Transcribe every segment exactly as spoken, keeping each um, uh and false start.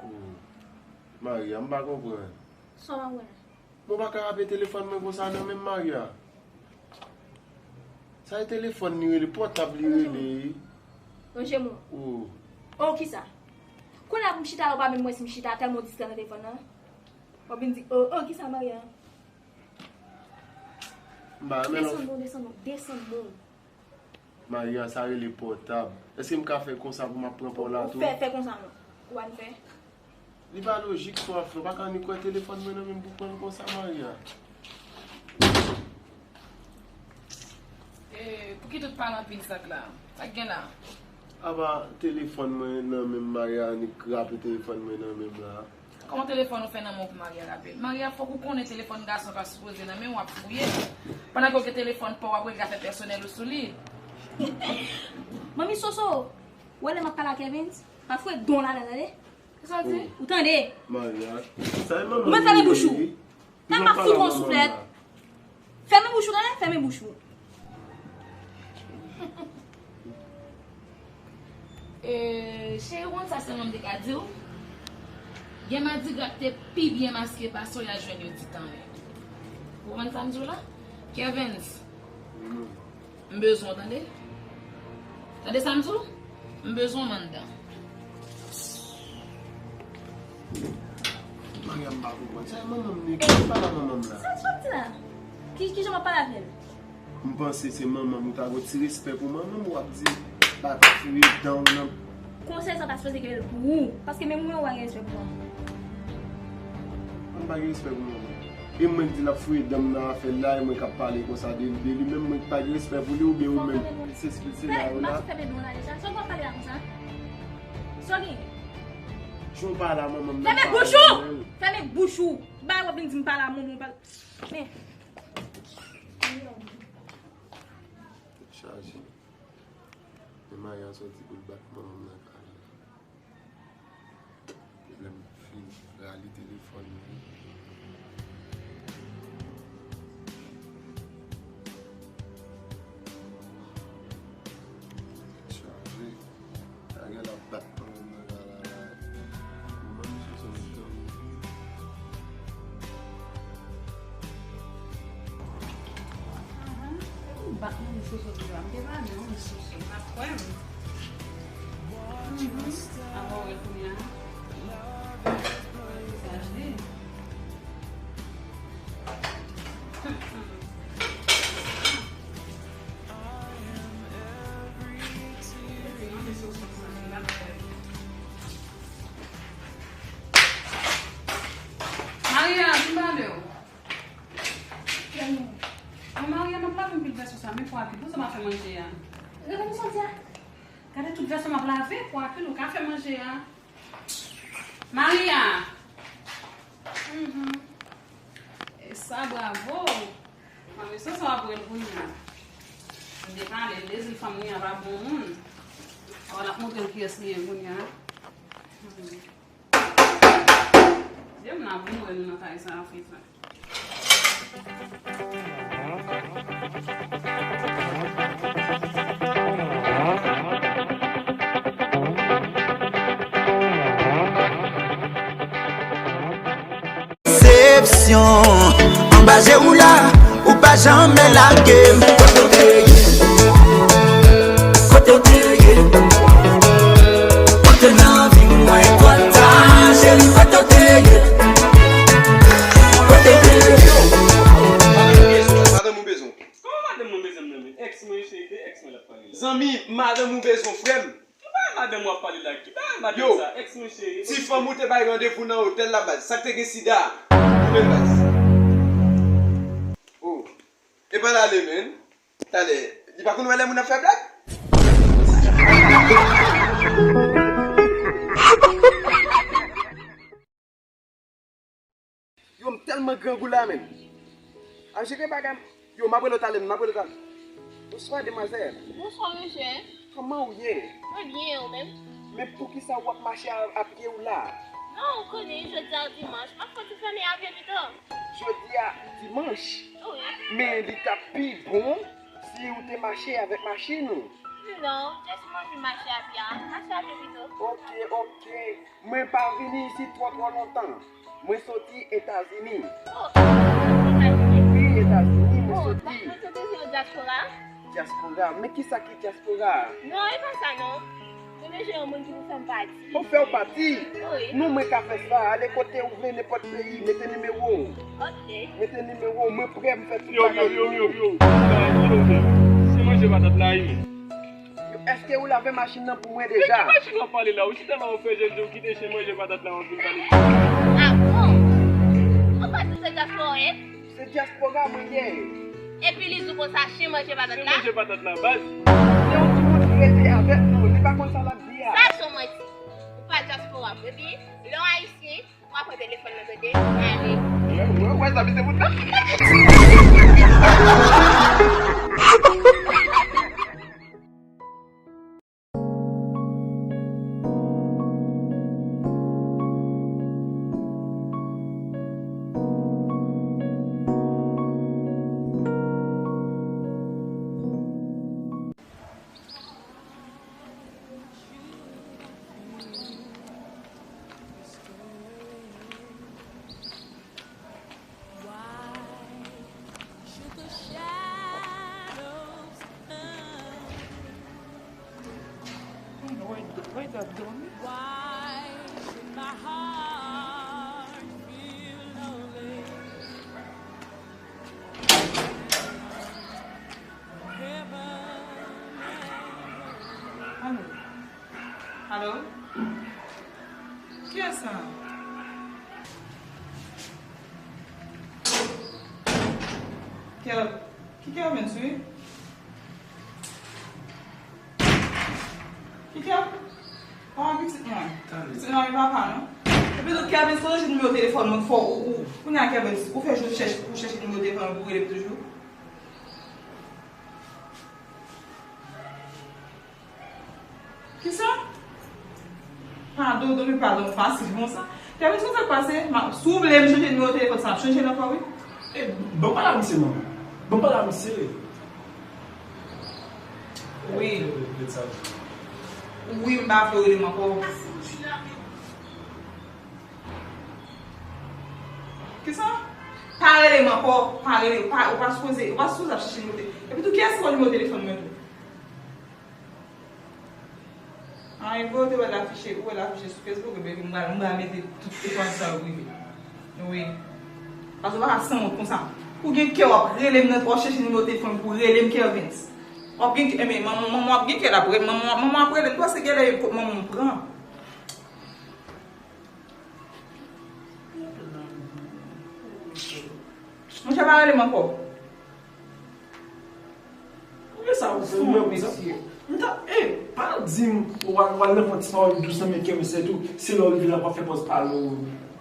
Oh, Maria, m pa konprann. Sa w pa konprann? Mwen pa ka rape telefòn mwen konsa nan men m, Maria. Sa e telefòn li rele, pòtab li rele. Yon jemo. Oh. Oh, kisa? Kounye a pou m chita la, ou pa menm wè si m chita, tèlman w distrè nan telefòn nan. W ap vin di, oh, oh, kisa, Maria? M pa renmen lè w... Desann non, desann non, desann non. Maria, sa rele pòtab. Èske m ka fè konsa pou m ap pran pa w la tou? Ou fè, fè konsa non. Ou ann fè. Li pa lojik sa w ap fè. Ou pa ka annik kwè telefòn mwen nan men m pou pran l konsa, Maria. E, pouki tout pale anpil sa k la? Sa k gen la? Apa telefòn mwen nan men m, Maria annik rape telefòn mwen nan men m la. Kòman telefòn ou fè nan men w pou Maria rape l? Maria, fòk ou konnen telefòn gason pa sipoze nan men w ap fouye. Pandan ke w gen telefòn pa w, w ap rele afè pèsonèl ou sou li. Manmi Soso, ou wè lè m ap pale ak Evans, pa foure don ladan, tande? Sa w di? Ou tande? Maria, sa e manman m ye. Ou mèt fèmen bouch ou. Nan m ap fout ou yon souflèt. Fèmen bouch ou, tande? Fèmen bouch ou. E, cheri, ou konn sa sèlman m te ka di w? Gen madigra k te pi byen maske pase w, y a jwenn yo di tanmen. Ou konprann sa m di w la? Kervens. M bezwen w, tande? Tande sa m di w? M bezwen w anndan. Maria, m pa konprann. Sa e manman m li, ki pale a manman m la? Sa, sa w ap di la? Ki, kijan w ap pale avè l? M panse se manman m, ou ta gon ti respè pou manman m, w ap di, pa fouye dan w nan. Konsèy sa ta sipoze gen l pou ou, paske menm ou menm ou pa gen respè pou manman w. Mwen pa gen respè pou manman m. E mwen k di l ap fouye dan m nan afè l la, e mwen k ap pale konsa de, de li menm, mwen k pa gen respè pou li oubyen ou menm? Se, se, se la yo la. Fèmen bouch ou la deja. Sa w ap pale la konsa? Sa w gen? Jan w pale a manman m nan. Fèmen bouch ou! Fèmen bouch ou! Ba w ap vin di m pale a manman w, pale. Men. Tèt chaje. Men Maria soti pou l bat manman m nan kay la. Lè m fin rale telefòn nan. Tèt chaje. Maria l ap bat manman m nan kay la. Manman misye sou wout nan. Ahan, e pou bat manmi Soso toujou a. M te pa renmen manmi Soso, pa kwè m. Mhm. Avan w wè kounye a. Sa vle. Maria, vin pale w. Mwen, Maria, m ap lave anpil vès sa, men pwa kit, pou sa m ap fè manje a. Gade pou santi a. Gade tout vès m ap lave, pwa kit, ou ka fè manje a. Maria! Mhm. E sa, bravo! Mwen, men sa, sa w ap wè l kounye a. M te pale, m te di l fanm li an pa bon moun. Alò, l ap montre m kiyès li ye kounye a. Hmm. Dye m nan pou m wè nou nan kay sa a, frè sa. Desepsyon, anba je w la, ou pa janmen lage m. Kote w te ye? Kote w te ye? Kote nan vi mwen pataje m? Kote w te ye? Kote w te ye? Madanm ou bezwen w. Kòman madanm mwen bezwen m nan men? Èks mwen, cheri, de èks mwen l ap pale la. Zanmi, madanm ou bezwen w, frè m. Ki bagay madanm w ap pale la? Ki bagay madanm sa? Èks mwen cheri. Ti fanm ou te bay randevou nan otèl la, baz. Sa k te gen sida a? Ou menm, baz. Oh. Epa l ale, men. Talè. Li pa konn wè lè moun ap fè blag? Yo, m tèlman grangou la, menm. A jere bagay m. Yo, m ap rele w talè, m ap rele w talè. Bonswa, demwazèl. Bonswa, mesye. Kòman w ye? Mwen byen, ou menm? Men poukisa w ap mache a, a pye w la? Non, ou konnen, jodi a dimanch, m ap fè yon ti fèmen a pye pito. Jodi a dimanch? Wi. Men li t ap pi bon si w te mache avèk machin ou. Non, just manje mache a pye a. Mache a pye pito. Ok, ok. Mwen pa vini isit twò twò lontan. Mwen soti Etazini. Oh, Etazini. Wi, Etazini, mwen soti. Oh, mwen soti se yon dyaspora. Dyaspora? Men kisa ki dyaspora? Non, e pa sa non. Mwen bezwen yon moun ki pou fè m pati. Ou fè w pati? Wi. Non, mwen ka fè sa. Ale kote ou vle, nenpòt peyi. Mete nimewo w. Ok. Mete nimewo w. Mwen prè, m fè tout bagay pou ou. Yo, yo, yo, yo, yo. Sa, yo, yo. Se manje patat la, wi. Yo, èske ou lave machin nan pou mwen deja? Men ki machin w ap pale la? Ou chita la, ou fè jèl, ou kite chen manje patat la, w ap vin pale. Ah bon? Ou pa di se dyaspora w ye? Se dyaspora mwen ye. Epi li di w konsa chen manje patat la? Chen manje patat la, baz. Se yon timoun ki rete avèk nou, li pa konn sa l ap di a. Sa se yon manti. Ou pa dyaspora. Epi lè w ayisyen, w ap pran telefòn nan, tande. Ale. Wè, wè, wè, sa, se moun nan. Alo? Alo? Kiyès sa? Kè-, ki Kervens, wi? Ki Kè-, ah, pitit mwen. Pitit mwen, papa, non? Epi tou, Kervens, kote w jwenn nimewo telefòn mwen, fò ou, ou, kounye a, Kervens, ou fè jou chèch-, ou chèche nimewo telefòn mwen pou rele m toujou? Kisa? Padon, domi padon fasil konsa. Kevin, sa k pase? Ma, si w vle m chanje nimewo telefòn sa, m ap chanje l ankò, wi. E, ban m pale a misye, manman. Ban m pale a misye. Wi. Wi, m pa vle w rele m ankò. Kisa? Pa rele m ankò, pa rele, pa, ou pa sipoze, ou pa sipoze ap chèche nimewo te-, epi tou, kiyès ki wè nimewo telefòn mwen tou? Anyen vre, ou te wè l afiche, ou wè l afiche sou Facebook, epi m pral, m pral mete tout enfòmasyon sa yo prive. Wi. Paske w pa ka sanwont konsa. Ou gen kè w ap rele m nan, w ap chèche nimewo telefòn pou rele m, Kervens. W ap gen kè, men manman, manman w ap gen kè l ap rele, manman, manman w ap rele l tou, se genlè kot manman w pran. Monchè, pa rele m ankò. Konbyen sa ou fè mwen konsa? M ta, e, pa di m, w al, w al nan fon ti pawòl dous nan men Kervens tou. Se lè w rive la, w ap fè pòz pale w.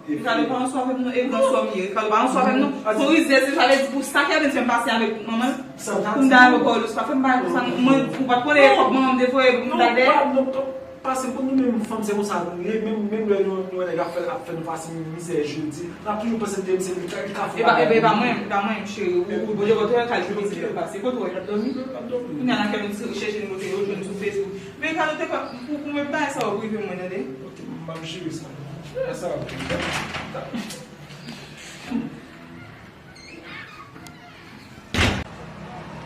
Ricardo pa ansou avè m non, e gran sò m ye. Ricardo pa ansou avè m non. Fò rizye, se sa vle di pou sa Kervens fè m pase avèk manman l. Pou m ta avè w pawòl dous, pa fè m bagay konsa non. Mwen, ou pa t konnen kòb manman m te voye pou m ta dèyè. Paske pou nou menm fanm, se konsa nou ye, menm, menm lè nou, nou wè nèg ap fè, ap fè nou pase mizè jodi, n ap toujou panse de misye, li ka, li ka fè bagay pou nou. E pa, e pa mwen, e pa mwen, cheri, ou, ou, Bondye ba w tout kalite mizè pou pase. Kote w wè? Kounye a nan kè nou ti chèche nou te yo jwenn sou Facebook. Men Ricardo te kwè, pou, pou mwen bagay sa yo prive mwen, tande. Ok, m ap jere sa. Jere sa.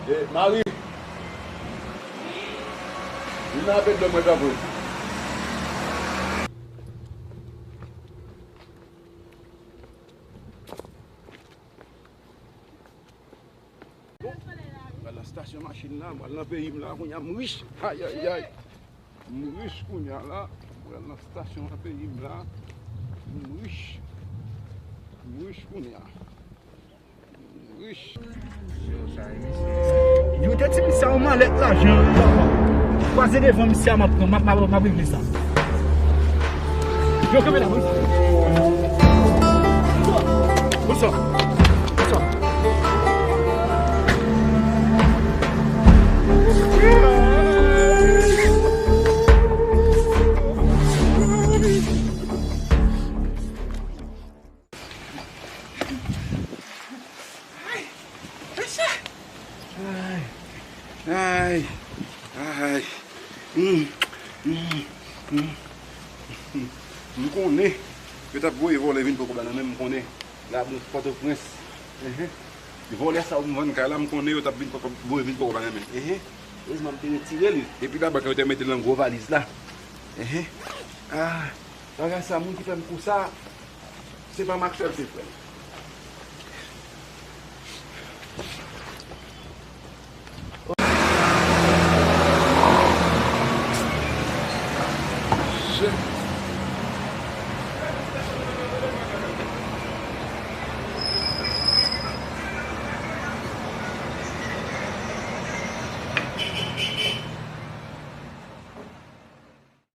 E, Mari. Vin nan apèl dlo mwen, tanpri. Bon, pral nan stasyon machin la, pral nan peyi m la, kounye a m rich. Ayayay. M rich kounye a la, m pral nan stasyon nan peyi m la. M rich. M rich kounye a. M rich. Yo te di m sa yon malèt lajan. Kwaze devan misye a, m ap pran, m ap, m ap, m ap regle sa. Yo, kanpe la, wi. Bonswa. Bonswa. Ay, mesye! Ay, ay, ay. M konnen yo t ap voye vòlè vin pran kòb la nan men m, m konnen. Labou Pòtoprens. Enhen. Vòlè sa yo m vann kay la, m konnen yo t ap vin pran kòb, voye vin pran kòb la nan men m. Enhen. Erezman m te retire l. Epi labank yo te mete l nan gwo valiz la. Enhen. Ah, bagay sa, moun ki fè m kou sa, se pa Maxwell te fè l. Shit.